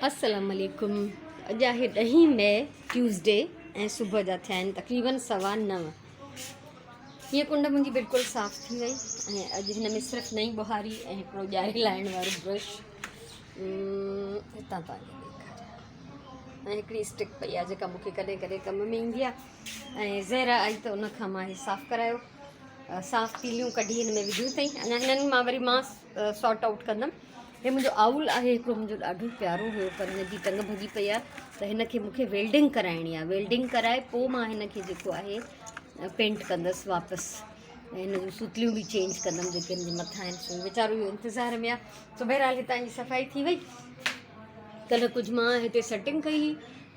السلام عليڪم اڄ آهي ڏهين مئي ٽيوزڊي ۽ صبح جا ٿيا آهن تقريبن 9:15. هيء ڪنڊ منهنجي بلڪل صاف ٿي وئي ۽ اڄ هن ۾ صرف نئين ٻهاري ۽ هڪڙو ڄاري لائڻ وارو برش هتان توهان کي ڏيکاريان ۽ هڪڙي اسٽڪ پئي آهي جيڪا مونکي ڪڏهن ڪڏهن ڪم ۾ ايندي آهي ۽ زهرا آئي ته ان کان مان هي صاف ڪرايو. صاف تيليون ڪڍي هن ۾ وڌيون اٿئي اڃا هنن مان وري مان سارٽ آئوٽ ڪندم. هي منهنجو آئول آهي هڪڙو منهنجو ڏاڍو پيارو هيو پر هن جي ٽنگ ڀڄي پئي آهي ته هن کي مونکي ويلڊنگ ڪرائڻي آهي. ويلڊنگ ڪرائي پوء مان هن کي جيڪو آهي پينٽ ڪندس واپس ۽ هن جون سوتليون به چينج ڪندم جيڪي هن جي مٿان آهن. سو ويچارو اهو انتظار ۾ آهي. سو بهرحال هتان جي صفائي ٿي وئي. ڪلهه ڪجهه مان هتي سيٽنگ ڪئي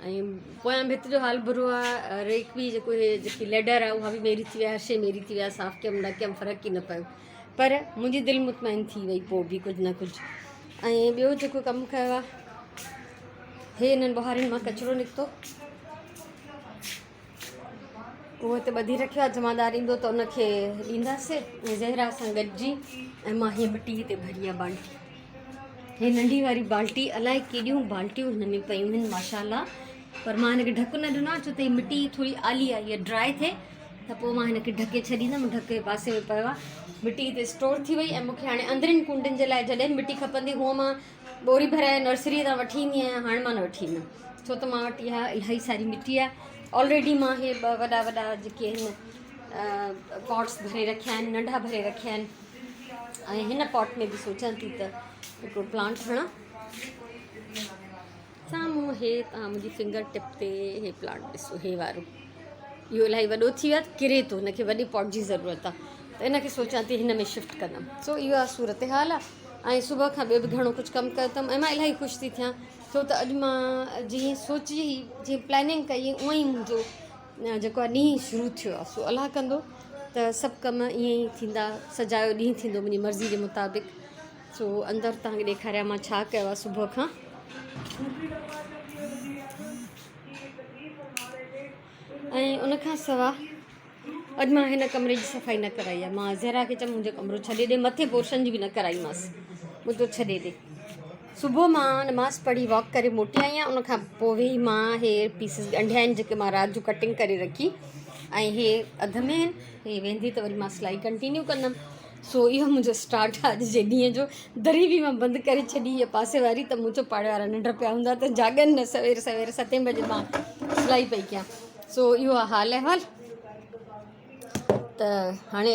هئي ۽ پويان ڀت جو حال برو آهي. ريڪ به جيڪو هي جيڪي ليڊر آهي اها به ميري ٿي وئي آهي، هر شيء ميري ٿي وئي آهي. صاف ڪيم نه ڪيم فرق ئي نه پيو پر منهنجي دل مطمئن ٿي وئي پوء به ڪجهه نه ڪجهه. ۽ ٻيو جيڪو ڪم ڪيو آهي هي انهن ٻهارين مان ڪچرو نڪتو اهو هتي ٻڌي رکيو آهي. جمعدار ايندو ته ان کي ڏينداسين. ۽ زهرا سان گڏجي ۽ مان هيء مٽي هتي ڀري آهي بالٽي. هي ننڍي واري بالٽي الائي ڪيڏيون بالٽيون هن ۾ پيون آهن ماشاءالله پر مان هن کي ڍڪ نه ڏنو آهي ڇو ته هي مٽي ٿوري آلي آهي هيء ڊرائي ٿئي ته پوء مان هن کي ڍڪي ڇڏيندم. ڍڪ جي پاسي ۾ پيو آهي. مٽي هتي اسٽور ٿي وئي ۽ مون کي هاڻي اندرين ڪونڊن جي لاء جڏهن به مٽي کپندي هونء مان ٻوري ڀرائي نرسريء تان وٺي ايندي آهيان. هاڻي مان نه وٺي ايندم ڇو ته مان وٽ اها الاهي ساري مٽي آهي آلريڊي. مان هي ٻه وڏا وڏا جيڪي آهن پاٽس ڀري رکيا آهن، ننڍا ڀري رکيا آهن ۽ هن پاٽ ۾ به سوچان ٿي ته هڪڙو پلانٽ هڻان. سامهون هي توهان منهنجي فنگر ٽپ تي هي پلانٽ ڏسو، هي وارو اهو الاهي وڏو ٿي ويو آهي، ڪري ٿو، هن کي وڏي پاٽ جي ضرورت آهي ته ان کي سوچان ٿي هن ۾ شفٽ ڪندم. سو اهو آهي صورتحال آهي ۽ صبح کان ٻيو به گهڻو ڪجهه ڪم ڪيو اٿم ۽ مان الاهي خوش ٿي ٿيان ڇو ته اڄ مان جيئن سوچي هئي جيئن پلاننگ ڪئي اونئن ئي منهنجو جيڪو آهي ڏينهن شروع ٿيو آهي. سو الله ڪندو ته سڀ ڪم ائين ئي ٿيندا، سجايو ڏينهن ٿيندو منهنجي مرضي جي مطابق. سو اندر توهان کي ڏيکاريان مان ڇا ڪيو آهي صبح کان. ۽ ان کان سوا اڄ مان هن ڪمري جي صفائي نه ڪرائي آهي. مان زهرا کي چيم منهنجو ڪمرو ڇڏي ڏي، مٿي پورشن جي به نه ڪرائيمانس، منهنجو ڇڏي ڏي. صبح مان نماز پڙهي واڪ ڪري موٽي آئي آهيان. ان کان پوء ويهي مان هي پيسز ڳنڍيا آهن جيڪي مان رات جو ڪٽنگ ڪري رکي ۽ هي اڌ ۾ آهن. هي ويندي ته وري مان سلائي ڪنٽينيو ڪندم. سو اهو منهنجو اسٽارٽ آهي اڄ جي ڏينهن جو. دري به مان بند ڪري ڇڏي هئي پاسي واري ته مون چيو پاڙي وارا ننڊ پيا هوندا ته جاڳن نه، سوير سوير ستين بجي مان سلائي پئي ڪيان. سو اهو آهي حال احوال. ته هاڻي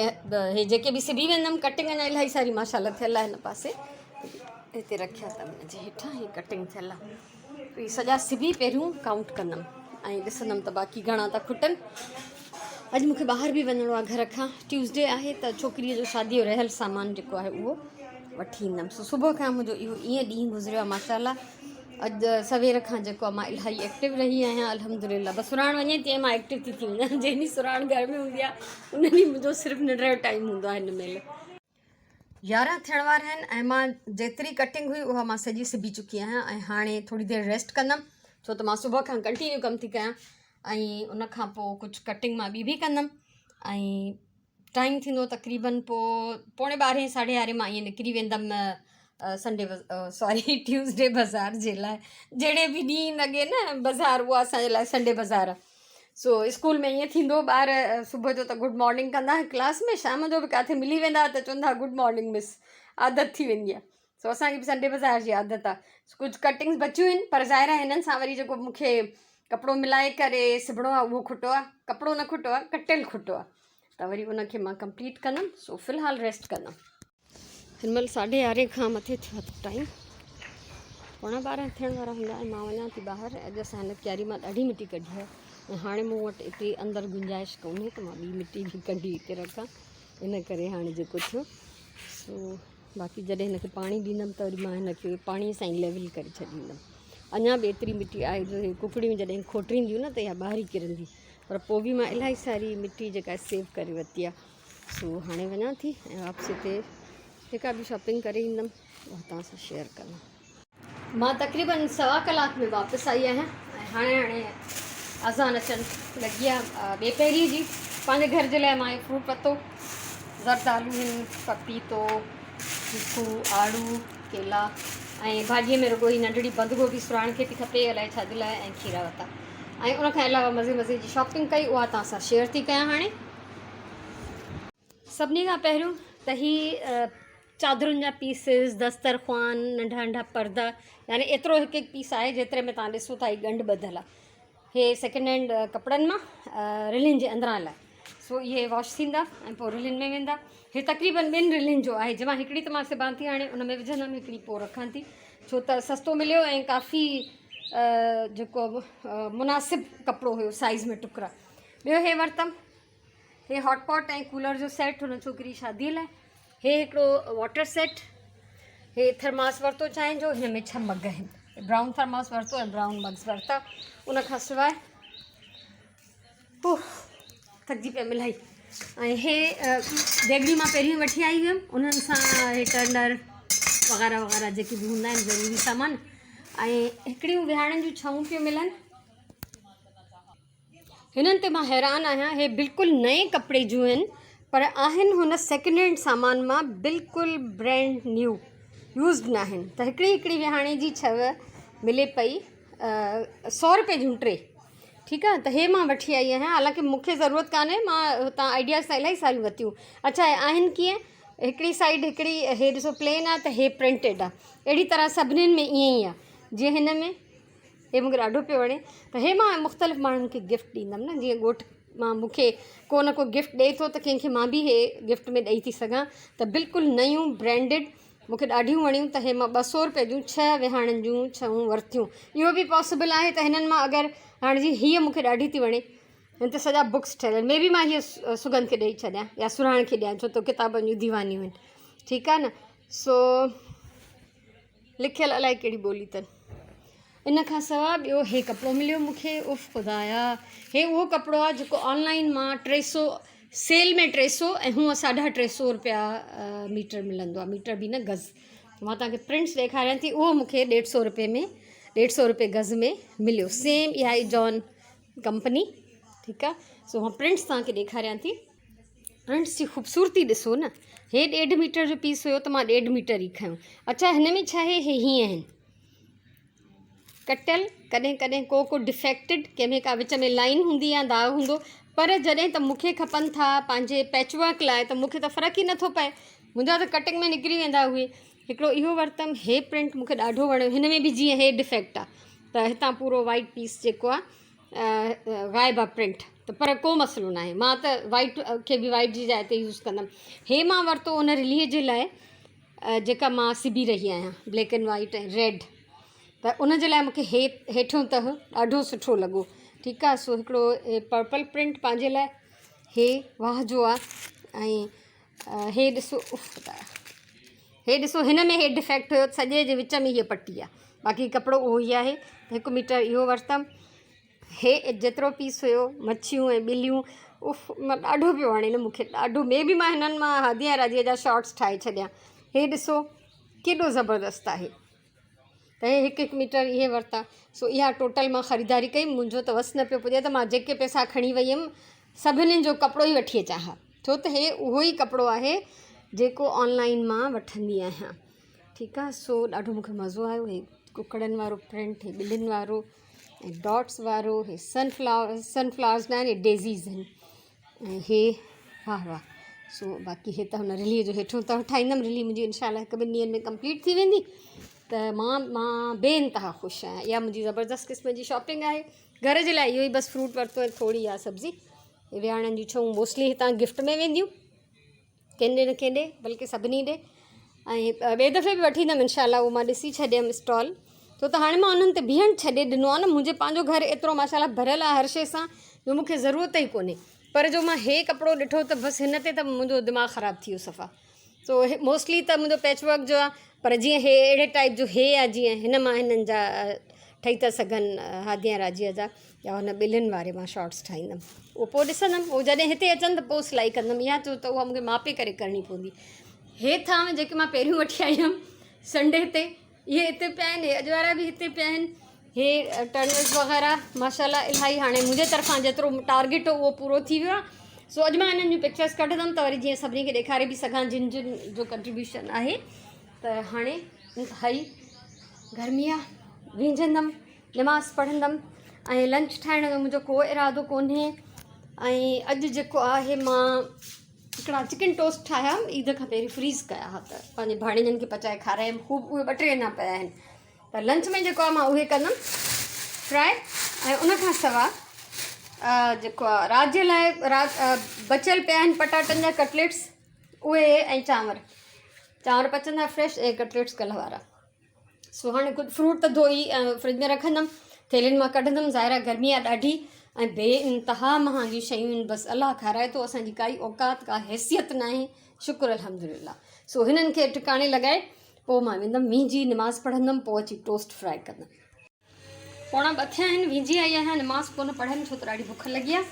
هي جيڪي به سبي ويندم ڪٽنگ اڃا الاهي ساري ماشاءالله ٿيل آهي. هن پاسي هتي رکيا اٿم هن جي هيٺان هي ڪٽنگ ٿيل آهي. هي سڄا سبي پهريون ڪائونٽ ڪندم ۽ ڏسندم ته باقي گهڻا ٿا کٽن. اڄ مونکي ٻاهر به وڃڻو آهي گهر کان. ٽيوزڊي آهي ته ڇوڪريء جو شاديء جو رهيل سامان جيڪو آهي اهو وٺي ايندم. سو صبح کان منهنجو اهو ائين ڏينهن گذريو آهي ماشاءالله. اڄ سوير کان جيڪو آهي مان الاهي ايڪٽو رهي آهيان الحمدلله. بس سراڻ وڃي تيئن مان ايڪٽو ٿي ٿي وڃان. جنهن ڏينهن سراڻ گهر ۾ هوندي آهي ان ڏينهن منهنجو صرف ننڊ جو ٽائيم هوندو آهي. هن مهل 11 ٿيڻ وارا آهن ۽ مان جيتري ڪٽنگ هئي اها مان سڄي سبي چڪي آهيان ۽ هاڻي ٿوري دير ريسٽ ڪندم ڇو ته مان صبح کان ڪنٽينيو ڪم ٿي ڪيان ۽ ان کان پوء ڪجهه ڪٽنگ مان ٻي به ڪندم ۽ ٽائيم ٿيندو تقريبن پوء پوڻي ٻارهين ساڍي يارهين مان ائين نڪري ويندم سنڊي سوري ٽيوزڊي بازار جي لاء. جهڙي به ڏينهن لڳي نه بازار اها اسان جي لاء سنڊي بازار آهي. سو اسڪول ۾ ائين ٿيندو ٻار صبح جو ته گڊ مارننگ ڪندا ڪلاس ۾ شام جو به ڪاٿي ملي ويندا ته چوندا گڊ مارننگ مس، عادت ٿي ويندي آهي. سو اسان کي به سنڊي بازار جي عادت آهي. سو ڪجهه ڪٽنگس بچيون آهن پر ظاهر آهي هنن سان وري جيڪو مون کي ڪپڙو ملائي ڪري سبڻو آهي اهو کٽو آهي، ڪپڙو نه کٽو آهي ڪٽيل کٽو آهي ته وري ان کي مان ڪمپليٽ ڪندم. سو في الحال ريسٽ ڪندم. هن مهل ساڍي يارهين کان مٿي ٿيو آهي ٽائيم، 11:45 ٿيڻ وارا هوندا ۽ مان وڃان ٿي ٻاهر. اڄ اسان هن ڪياري مان ڏاڍي مٽي ڪڍي آهي ۽ هاڻي مون وٽ ايتري اندر گنجائش ڪونهي ته مان ٻي مٽي به ڪڍي هتي رکان، ان ڪري هاڻي جيڪو ٿيو سو باقي جڏهن هن کي پاڻي ڏيندم ته وري مان هن کي پاڻي سان ئي ليول ڪري ڇڏيندم. اڃا به ايتري مٽي آهي جو هي ڪڪڙيون جڏهن کوٽرينديون نه ته اها ٻاهر ئي ڪرندي، پر پوء به مان الاهي ساري مٽي جيڪا سيو ڪري ورتي آهي. سو هاڻي وڃان ٿي ۽ واپسي تي جيڪا به شاپنگ ڪري ايندم اها توهان سان شيئر ڪندم. مان تقريبن سوا ڪلاڪ ۾ واپس آئي آهيان ۽ هاڻي هاڻي اذان اچڻ لڳي آهي ٻئي پهري جي. پنهنجي گهر جي لاء مان هي فروٽ ورتو، زردالو هن، پپيتو، چيڪو، آڙو، ڪيلا. ۽ ڀاڄيء ۾ رڳو هي ننڍڙي بند گوبي سراڻ کي ٿي کپي الائي ڇا جي لاء ۽ کيرا ورتا ۽ ان کان علاوه مزي مزي جي شاپنگ ڪئي اها توهان سان شيئر ٿي ڪيان هاڻي. سڀني کان پهريون ته هي چادرن جا پيسز، دسترخوان، ننڍا ننڍا پردا يعني ايترو هڪ هڪ پيس آهي جيتري ۾ توهان ڏسو ٿا هي ڳنڍ ٻڌل آهي. هي سيڪنڊ هينڊ ڪپڙن مان رلين جي اندران لاء سو اهي واش ٿيندا ۽ پوء رلين ۾ ويندا. هي تقريبن ٻن رلين جو آهي جنهن مان هڪڙي ته مان سبان ٿي هاڻي ان ۾ وجهندم هڪڙي پوء رکان ٿي ڇو ته سستو مليو ۽ ڪافي جيڪو مناسب ڪپڙو هيو سائيز ۾ ٽڪرا. ٻيو هي ورتم هي هاٽ پاٽ ۽ ڪولر جو سيٽ هن ڇوڪري شادي لاء. هي هڪڙو واٽر سيٽ. هي ٿرماس ورتو چانهه جو هن ۾ ڇهه مگ آهن. برائون ٿرماس ورتو ۽ برائون مگز ورتا. ان کان سواء اوف ٿڪجي پيم الاهي. ۽ هي ديڳڙيون مان پهريون وٺي آئي هيم انهن سان هي ٽرنر وغيره وغيره جيڪي به هوندا آهن ضروري سامان. ۽ هڪڙيون ويهاڻن جون ڇئون پيون ملن. هنن تي مان حيران آهيان هي بلڪل نئين ڪپڙي جون آهن پر آهن هن سيڪنڊ هينڊ سامان مان بلڪل برينڊ نيو يوزڊ نه آهن ته هڪڙي هڪڙي وهاڻي جي ڇو ملي پئي سو روپي جون ٽي ٺيڪ آهي ته هي مان وٺي آئي آهيان حالانڪه مونکي ضرورت ڪانهي مان هتان آئيڊياز تان الاهي ساريون ورتيون اڇا هي آهن ڪيئن هڪڙي سائيڊ هڪڙي هي ڏسو پلين آهي ته هي پرنٽيڊ آهي اهڙي طرح سڀنين ۾ ائين ئي آهي جيئن هن ۾ هي مونکي ڏاڍو پيو وڻي ته هي مان مختلف ماڻهن کي گفٽ ڏيندم نه جيئن ڳوٺ مان مونکي ڪو نه ڪو گفٽ ڏئي ٿو ته ڪنهن کي مان به هي گفٽ ۾ ڏئي ٿي سگهان ته بلڪل نيون برانڊيڊ مونکي ڏاڍيون وڻيون ته هي مان ٻه سو روپئي جون ڇهه وهاڻن جون ڇهون ورتيون اهو به پاسيبل آهي ته هنن مان اگر هاڻي جي هيء مونکي ڏاڍي ٿي وڻي هن تي سڄا بڪس ٺهيل آهن مي بي مان هيء سگنڌ کي ڏئي ڇڏيان يا سرهاڻ کي ڏيان ڇو ته ڪتابن جون ديوانيون آهن ٺيڪ آهي نه سو لکيل الائي ڪهڙي ٻولي اٿن. ان کان سوا ٻيو هي ڪپڙو مليو مون کي اف خدايا هي اهو ڪپڙو آهي جيڪو آنلائن مان ٽي سو سيل ۾ ٽي سو ۽ هونء ساڍا ٽي سو روپيا ميٽر ملندو آهي ميٽر به نه گز مان توهان کي پرنٽس ڏيکاريان ٿي اهو مون کي ڏيڍ سو روپئي ۾ ڏيڍ سو روپئي گز ۾ مليو سيم اها ئي جان ڪمپني ٺيڪ آهي سو مان پرنٽس توهان کي ڏيکاريان ٿي. پرنٽس جي خوبصورتي ڏسو نه هي ڏيڍ ميٽر جو پيس هيو ته مان ڏيڍ ميٽر ئي کنيو اڇا هن ۾ ڇا آهي هي هيئن آهن ڪٽيل ڪڏهن ڪڏهن ڪو ڪو ڊفيڪٽيڊ ڪنهن ۾ ڪا وچ ۾ لائن هوندي يا داغ هوندو پر جڏهن ته مونکي کپن ٿا پنهنجي پيچ ورڪ لاء ته مونکي ته فرق ئي نٿو پئي منهنجا ته ڪٽنگ ۾ نڪري ويندا اهي هڪڙو اهو ورتم هي پرنٽ مونکي ڏاڍو وڻيو هن ۾ به جيئن هي ڊفيڪٽ آهي ته هتان پورو وائٽ پيس جيڪو آهي غائب آ پرنٽ ته پر ڪو مسئلو ناهي مان ته وائٽ کي به وائٽ جي جاء تي يوز ڪندم هي مان ورتو ان رلي جي لاء جيڪا مان سبي رهي آهيان بليڪ اينڊ وائٽ ۽ ريڊ ته ان جي لاء مونکي هي هيٺيون تهه ڏاڍو سٺو لڳو ٺيڪ آ سو هڪڙو پرپل پرنٽ پنهنجي لاء هي واهه جو آ ۽ هي ڏسو اف خدا هي ڏسو هن ۾ هي ڊفيڪٽ هيو سڄي جي وچ ۾ هيء پٽي آ باقي ڪپڙو اهو ئي آهي هڪ ميٽر اهو ورتم هي جيترو پيس هيو مڇيون ۽ ٻليون اف مان ڏاڍو پيو وڻي نه مونکي ڏاڍو مي بي مان هنن مان هادي ۽ راضيء جا شارٽس ٺاهي ڇڏيان هي ڏسو ڪيڏو زبردست آهي ته هي هڪ هڪ ميٽر اهي ورتا سو اها ٽوٽل مان خريداري ڪئي منهنجو ته وس نه پيو پڄي ته مان جيڪي پئسا کڻي وئي هيم سڀنين جو ڪپڙو ئي وٺي اچان ها ڇو ته هي اهو ئي ڪپڙو آهي جيڪو آنلائن مان وٺندي آهيان ٺيڪ آهي سو ڏاڍو مونکي مزو آيو هي ڪڪڙن وارو پرنٽ هي ٻلين وارو ۽ ڊاٽس وارو هي سن فلاور سن فلاورس نه آهن هي ڊيزيز آهن ۽ هي واهه واهه سو باقي هي ته هن رليء جو هيٺيون تهه ٺاهيندم رلي منهنجي انشاء الله هڪ ٻن ڏينهن ۾ ڪمپليٽ ٿي ويندي ته مان مان بي انتها خوش آهيان اها منهنجي زبردست قسم جي شاپنگ آهي گهر جي لاء اهو ئي بس فروٽ ورتو ۽ ٿوري اها سبزي وياڻن جون ڇئون موسٽلي هتان گفٽ ۾ وينديون ڪنهن ڏي نه ڪنهن ڏي بلڪه سڀني ڏي ۽ ٻئي دفعي به وٺي ايندم انشاء الله اهو مان ڏسي ڇڏيم اسٽال ڇو ته هاڻي مان انهن تي بيهڻ ڇڏي ڏنو آهي نه منهنجي پنهنجو گهر ايترو ماشاء الله ڀريل آهي هر شيء سان جو مونکي ضرورت ئي ڪونهي پر جو مان هي ڪپڙو ڏٺو ته بس هن تي ته منهنجو دماغ خراب ٿي ويو صفا سو موسٽلي ته منهنجو پيچ ورڪ جو آهي پر جيئن هي اهڙي ٽائپ جو هي آهي جيئن هن مان هنن جا ٺهي ٿا سگهن هادي ۽ راضيه جا يا هن ٻلين واري مان شارٽس ٺاهيندم اهو پوء ڏسندم اهو جڏهن هتي اچن ته پوء سلائي ڪندم يا ڇو ته اها مونکي ماپي ڪري ڪرڻي پوندي هي ٿانو جيڪي مان پهريون وٺي آئي هيم سنڊي تي اهي هتي پيا آهن هي اڄ وارا به هتي پيا آهن هي ٽرنرز وغيره ماشاء الله الاهي هاڻي منهنجي طرفان جيترو ٽارگيٽ هو اهو پورو ٿي ويو آهي سو اڄ مان هنن جون پڪچرس ڪڍندم ته وري جيئن سڀني کي ڏيکاري به سگهان جن جن جو ڪنٽريبيوشن آهي ته هاڻي انتهائي گرمي آ وينجهندم نماز پڙهندم ۽ لنچ ٺاهڻ جو منهنجو ڪو ارادو ڪونهي ۽ اڄ جيڪو آهي مان هڪڙا چڪن ٽوسٽ ٺاهيا عيد کان پهرين فريز ڪيا ها ته پنهنجي ڀاڻيجن کي پچائي کارايم خوب اهي ٻه ٽي اڃا پيا آهن ته لنچ ۾ جيڪو آهي مان اهي ڪندم فرائي ۽ ان کان سوا جيڪو آهي رات جي لاء رات بچيل پيا آهن پٽاٽن جا ڪٽليٽس اهي ۽ چانور چانور پچندا فريش ۽ ڪٽليٽس ڪلهه وارا سو هاڻي ڪجهه فروٽ ته ڌوئي فرج ۾ رکندم ٿيلهين مان ڪڍندم ظاهر آهي گرمي آهي ڏاڍي ۽ بي انتها مهانگيون شيون آهن بس الله کارائي ٿو اسانجي ڪائي اوقات ڪا حيثيت ناهي شڪر الحمدلله سو هنن کي ٽڪاڻي لڳائي پوء مان ويندم وينجي نماز پڙهندم پوء اچي ٽوسٽ فرائي ڪندم. پوڻا ٻه ٿيا آهن وينجي آئي آهيان نماز ڪونه پڙهيم ڇو ته ڏاڍي بک لڳي آهي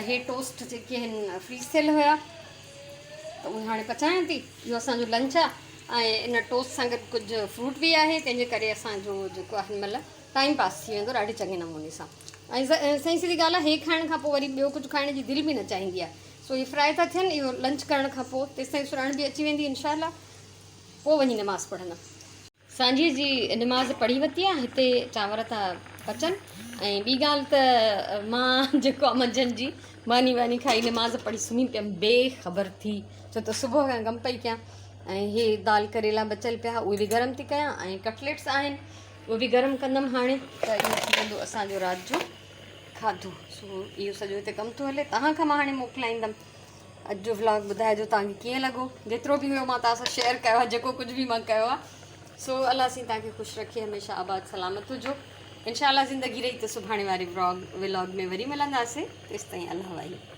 ۽ هي ٽوسٽ جيڪي آهن فريز ٿيل هيا ته اهي هاڻي پچايان ٿي اهو اسان جو لنچ آهي ۽ ان ٽوسٽ سان گڏ ڪجهه فروٽ به آهي تنهن جي ڪري اسان جو جيڪو آهي هن مهل ٽائيم پاس ٿي ويندو ڏاڍي چڱي نموني سان ۽ سائين سڌي ڳالهه آهي هي کائڻ کان پوء وري ٻيو ڪجهه کائڻ جي دل به نه چاهيندي آهي سو هي فرائي ٿا ٿين اهو لنچ ڪرڻ کان پوء تيستائين سراڻ به اچي ويندي انشاء الله پوء وڃي نماز پڙهندم. سانجهيء جي نماز پڙهي ورتي آ هتي چانور ٿا پچن ۽ ٻي ڳالهه ته مان جيڪو آ منجهند جي ماني واني کائي نماز پڙهي سمهي پيم بي خبر ٿي ڇو ته صبح کان ڪم پئي ڪيان ۽ هي دال ڪريلا بچل پيا اهي به گرم ٿي ڪيان ۽ ڪٽليٽس آهن اهي به گرم ڪندم هاڻي ته اهو ٿي ويندو اسان جو رات جو کاڌو سو اهو سڄو هتي ڪم ٿو هلي توهان کان مان هاڻي موڪلائيندم اڄ جو ولاگ ٻڌائجو توهان کي ڪيئن لڳو جيترو به هيو مان توهان سان شيئر ڪيو آهي جيڪو ڪجهه به مان ڪيو آهي سو الله سين توهان کي خوش رکي هميشه آباد سلامت هجو انشاء الله زندگي رهي ته سڀاڻي واري ولاگ ۾ وري ملنداسين تيستائين الله واهي.